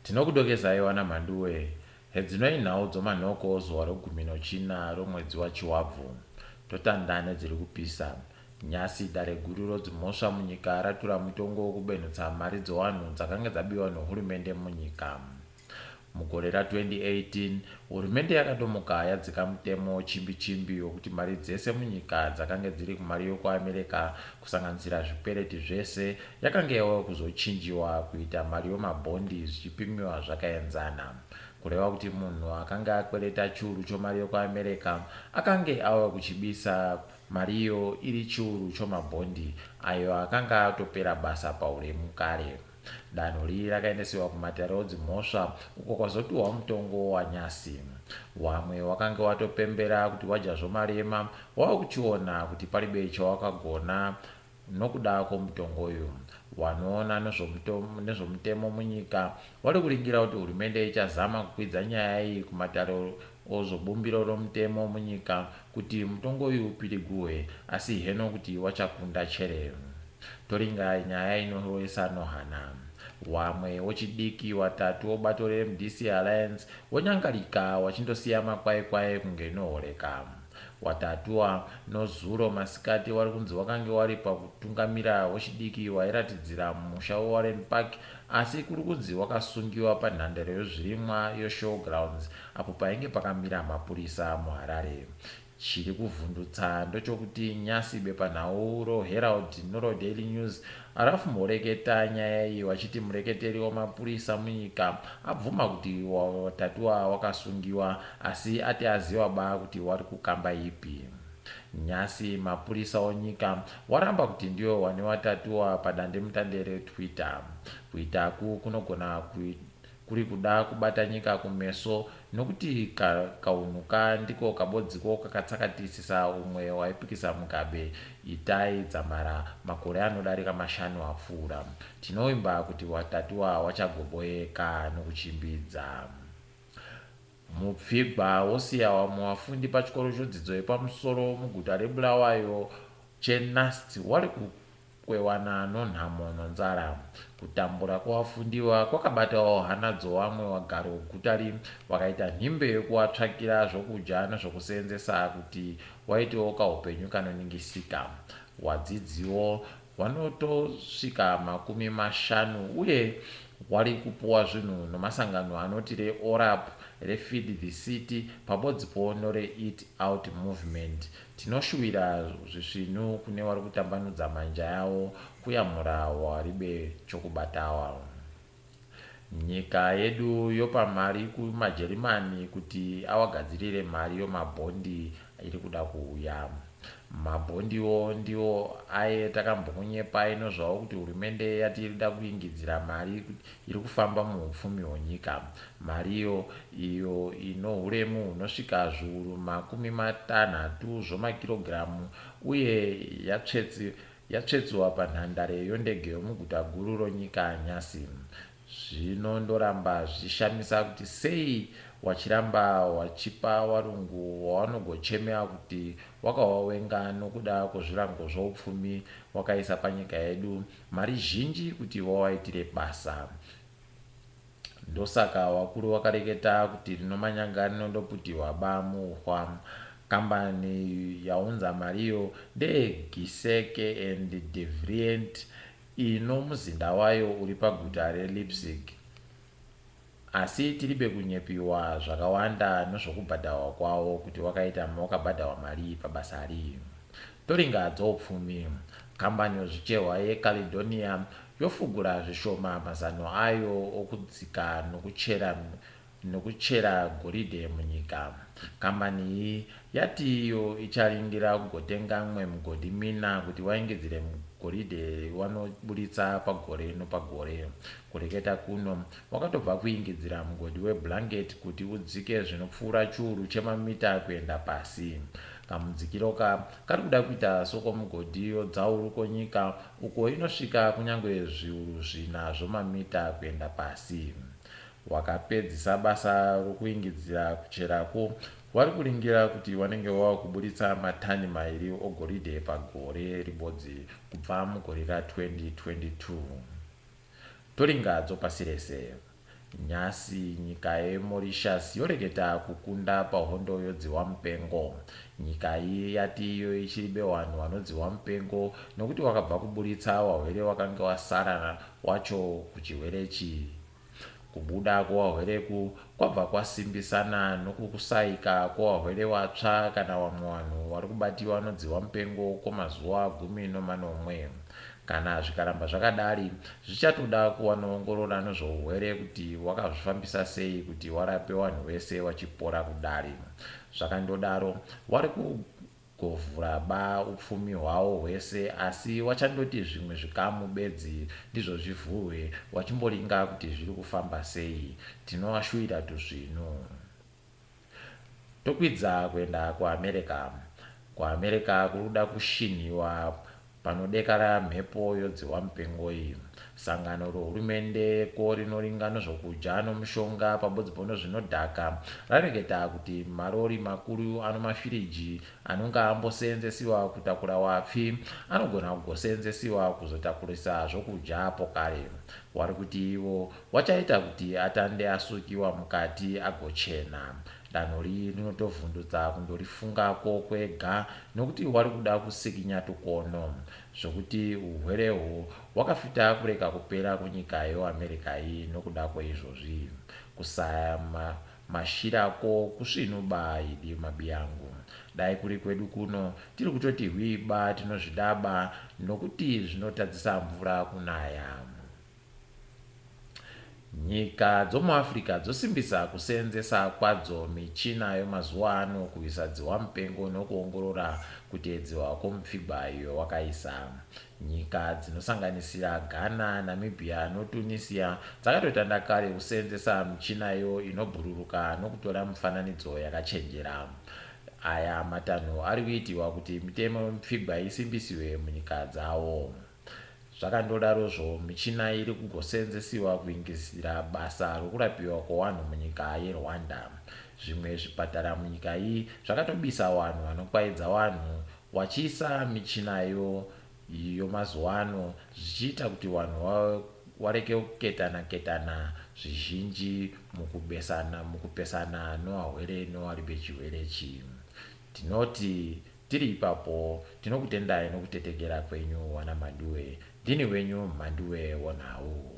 Tinokudokezai wana Mhanduwe, hedzinoi nhau dzomanhoko zuva rogumi nochina romwedzi waChiwabvu. Totanda nedziri kupisa. Nyasi dare guru rodzimhosva munyika ratura mutongo wokubenhutsa mari dzowanhu dzakange dzabiwa nohurumende munyika. Mugore ra 2018, hurumende yakadomoka yadzika mutemo chimbi chimbi wokuti mari dzese munyika dzakange dziri kumari yokuAmereka kusanganisira zvikwereti zvese yakange yava kuzochinjiwa kuita mari yomabhondi zvichipimiwa zvakaenzana. Kureva kuti munhu akange akwereta chiuru chomari yokuAmereka akange ava kuchibisa mariyo iri chiuru chomabhondi ayo akanga atopera basa pauremu kare. Danho riri rakaendesiwa kumatare odzimhosva uko kwazopiwa mutongo waNyasi. Wamwe wakange watopembera kuti wadya zvomarema wava kuchiona kuti paribe chawakagona nokuda kwomutongo uyu. Wanoona nezvomutemo munyika wari kuringira kuti hurumende ichazama kukwidza nyaya iyi kumatare ozvobumbiro romutemo munyika kuti mutongo uyu upiriguhwe asi heno kuti wachakunda chere. Toringa nyaya inoroesa nohana. Wamwe wochidiki watatu wobato reMDC Alliance wonyangarika wachindosiya makwai-kwai kunge inohoreka. Watatu nozuro masikati wari kunzi wakange wari pakutungamira wechidiki wairatidzira mumusha weWarren Park asi kuri kunzi wakasungiwa panhandare yozvirimwa yeShowgrounds apo painge pakamira mapurisa muHarare. Chiri kuvhundutsa ndochokuti nyasi bepanhau roHerald noroDaily News rafumhoreketa nyaya iyi wachiti mureketeri wamapurisa munyika abvuma kuti Watatuwa wakasungiwa asi ati aziva ba kuti wari kukamba ipi. Nyasi mapurisa onyika waramba kuti ndiwo wane Watatuwa padandemutande reTwitter. Kuitaku kunogona kuri kuda kubata nyika kumeso nokuti kaunhuka ndiko kabodziko kakatsakatisisa umwe waipikisa Mugabe Itai Dzamara makore anodarika mashanu apfuura. Tinovimba kuti Watatuwa wachagoboeka nokuchimbidza. Mupfigwa wosiya wamwe wafundi pachikoro chodzidzo yepamusoro muguta reBulawayo cheNUST wari kukwewana nonhamo nonzara. Kutambura kwewafundiwa kwakabatawo hana dzowamwe wagari woguta ri wakaita nhimbe yokuwatsvakira zvokudya nezvokuseenzesa kuti waitewo kaupenyu kanoningisika. Wadzidziwo Wanotosvika 50 uye wari kupuwa zvinhu nomasangano anoti reORAP, reFeed the City pabodzipo noreEat Out Movement. Tinoshuwira zvisvinu kune wari kutambanudza manja yawo kuyamura waribe chokubatawa. Nyika yedu yopa mari kumaJerimani kuti awagadzirire mari yomabhondi iri kuda kuuya. Mabhondiwo ndiwo aye takambokunyepai nozvawo kuti hurumende yati iri kuda kuingidzira mari iri kufamba muhupfumi hwenyika. Mariyo iyo ino huremu hunosvika zviuru 60 zvomakirogiramu uye yatsvetsi Yatsvetsiwa panhandare yondege yomuguta guru ronyika nyasi. Zvinondoramba zvichishamisa kuti sei wachiramba wachipa warungu wawanogochemea kuti wakawawenga nokuda kwozvirango zvoupfumi wakaisa panyika yedu mari zhinji kuti wawaitire basa. Ndosaka wakuru wakareketa kuti rinomanyanga rinondoputihwa ba muhwa. Kambani yaunza mariyo ndeye Giesecke and Devrient ino muzinda wayo uri paguta reLeipzig. Asi tiribe kunyepiwa zvakawanda nozvokubhadhahwa kwawo kuti wakaita wakabhadhahwa marii pabasa rii. Toringa dzoupfumi. Kambani yozvichehwa yeCaledonia yofugura zvishoma mazano ayo okudzika nokuchera nokuchera goridhe munyika. Kambani iyi yati iyo icharingira kugotenga mumwe mugodhi mina kuti waingidzire goridhe wanoburitsa pagore nopagore. Kureketa kuno, wakatobva kuingidzira mugodhi weBlanket kuti udzike zvinopfuura chiuru chemamita kuenda pasi. Kamudzikiro ka kari kuda kuita sokomugodhi yodzauru konyika uko inosvika kunyange zviuru zvina zvomamita kuenda pasi. Wakapedzisa basa rokuingidzira kucherako wari kuringira kuti wanenge wava kuburitsa matani mairi ogoridhe pagore ribodzi kubva mugore ra 2022. Toringa dzopasi rese. Nyasi nyika yeMauritius yoreketa kukunda pahondo yodziwa mupengo. Nyika iyi yati iyo ichiribe wanhu wanodziwa mupengo nokuti wakabva kuburitsa wahwere wakange wasara wacho kuchihwerechi. Kubuda kwowahwereku kwabva kwasimbisana nokukusaika kwowahwere watsva kana wamwe wanhu wari kubatiwa nodziwa mupengo kwomazuwa 17. Kana zvikaramba zvakadari, zvichatoda kuwanoongorora nozvouhwere kuti wakazvifambisa sei kuti warape wanhu wese wachipora kudari. Zvakandodaro, wari kugovhura ba upfumi hwawo hwese asi wachandoti zvimwe zvikamu bedzi ndizvo zvivhurwe wachimboringa kuti zviri kufamba sei. Tinowashuwira tusvinu. Tokwidza kuenda kuAmerica. KuAmerica kuri kuda kushinhiwa panodekara mhepo yodzihwa mupengo iyi. Sangano rohurumende ko rinoringa nozvokudya nomushonga pabodzipo nozvinodhaka rareketa kuti marori makuru ano mafiriji anonga amboseenzesiwa kutakura wapfi anogona kugoseenzesiwa kuzotakurisa zvokudya pokare. Wari kuti ivo wachaita kuti atande asukiwa mukati agochena. Danho ri rinotovhundutsa kundorifungako kwega nokuti wari kuda kusikinya tukono. Zvokuti uhwerehwo hwakafita kureka kupera kunyika yoAmerica iyi nokuda kweizvozvi. Kusaya ma, mashirako kusvinu ba idi mabiyangu. Dai kuri kwedu kuno tiri kutoti hwii ba tinozvidaba nokuti zvinotadzisa mvura kunaya. Nyika dzomuAfrica dzosimbisa kuseenzesa kwadzo michina yomazuva ano kurwisa dzihwamupengo nokuongorora kuteedziwa kwomupfigwa iyo wakaisa. Nyika dzinosanganisira Ghana, Namibia noTunisia dzakatotanda kare kuseenzesa michinayo inobhururuka nokutora mifananidzo yakachenjera. Aya matanho ari kuitiwa kuti mitemo yomupfigwa isimbisiwe munyika dzawo. Zvakandodarozvo, michina iri kugoseenzesiwa kuingisira basa rokurapiwa kwowanhu munyika yeRwanda. Zvimwe zvipatara munyika iyi zvakatobisa wanhu wanokwaidza wanhu wachiisa michinayo yomazuva ano zvichiita kuti wanhu wareke kuketana ketana zvizhinji mukubesana mukupesana nowahwere nowaribe chihwerechi. Tinoti Tiri ipapo tinokutendai nokutetekera kwenyu wana Mhanduwe. Ndini wenyu Mhanduwe wonhau.